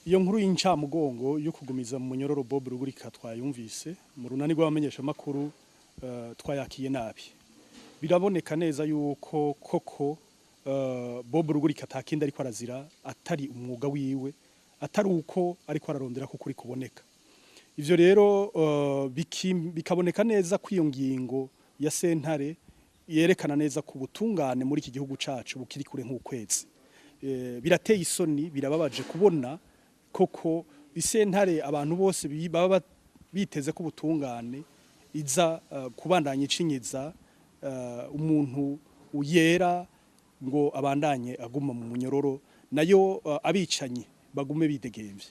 Iyo nkuru y'incamugongo yo kugumiza mu munyororo Bob Rugurika twayumvise mu runani rw'abamenyeshamakuru, twayakiye nabi. Biraboneka neza yuko koko Bob Rugurika atakindi ariko arazira atari umwuga wiwe, atari uko ariko ararondera ko kuri kuboneka. Ivyo rero bikaboneka neza ko iyo ngingo ya sentare yerekana neza ku butungane muri iki gihugu cacu bukiri kure nk'ukwezi. Birateye isoni, birababaje kubona koko isentare abantu bose baba biteze ko ubutungane iza kubandanya icinyiza umuntu uyera ngo abandanye aguma mu munyororo, nayo abicanyi bagume bidegemvye.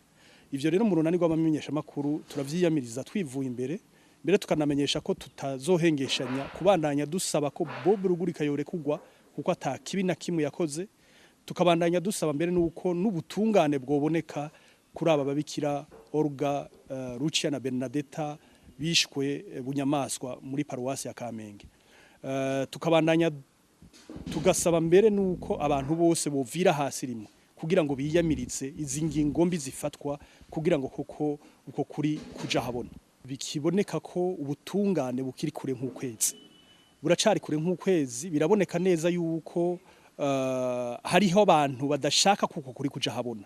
Ivyo rero mu runani rw'abamenyeshamakuru turavyiyamiriza twivuye imbere, mbere tukanamenyesha ko tutazohengeshanya kubandanya dusaba ko Bob Rugurika yorekugwa, kuko ata kibi na kimwe yakoze. Tukabandanya dusaba mbere nuko n'ubutungane bwoboneka kuri aba babikira Olga, Lucia na Bernadetta bishwe bunyamaswa muri paruwasi ya Kamenge. Tukabandanya tugasaba mbere nuko abantu bose bovira hasi rimwe kugira ngo biyamirize izi ngingo mbi zifatwa, kugira ngo koko uko kuri kuja habona. Bikiboneka ko ubutungane bukiri kure nk'ukwezi, buracari kure nk'ukwezi. Biraboneka neza yuko hariho abantu badashaka kuko kuri kuja habona.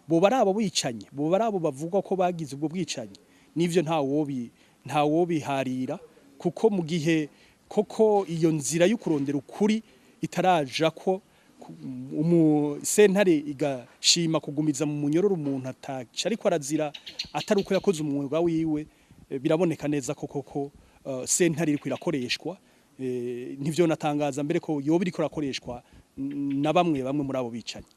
Boba ari abo bicanyi, boba ari abo bavugwa ko bagize ubwo bwicanyi, nivyo ntawobiharira, kuko mu gihe koko iyo nzira yo kurondera ukuri itaraja ko sentare igashima kugumiza mu munyororo umuntu ataca ariko arazira atari uko yakoze umwuga wiwe, biraboneka neza ko koko sentare iriko irakoreshwa. Ntivyo natangaza mbere ko yoba iriko irakoreshwa na bamwe bamwe muri abo bicanyi.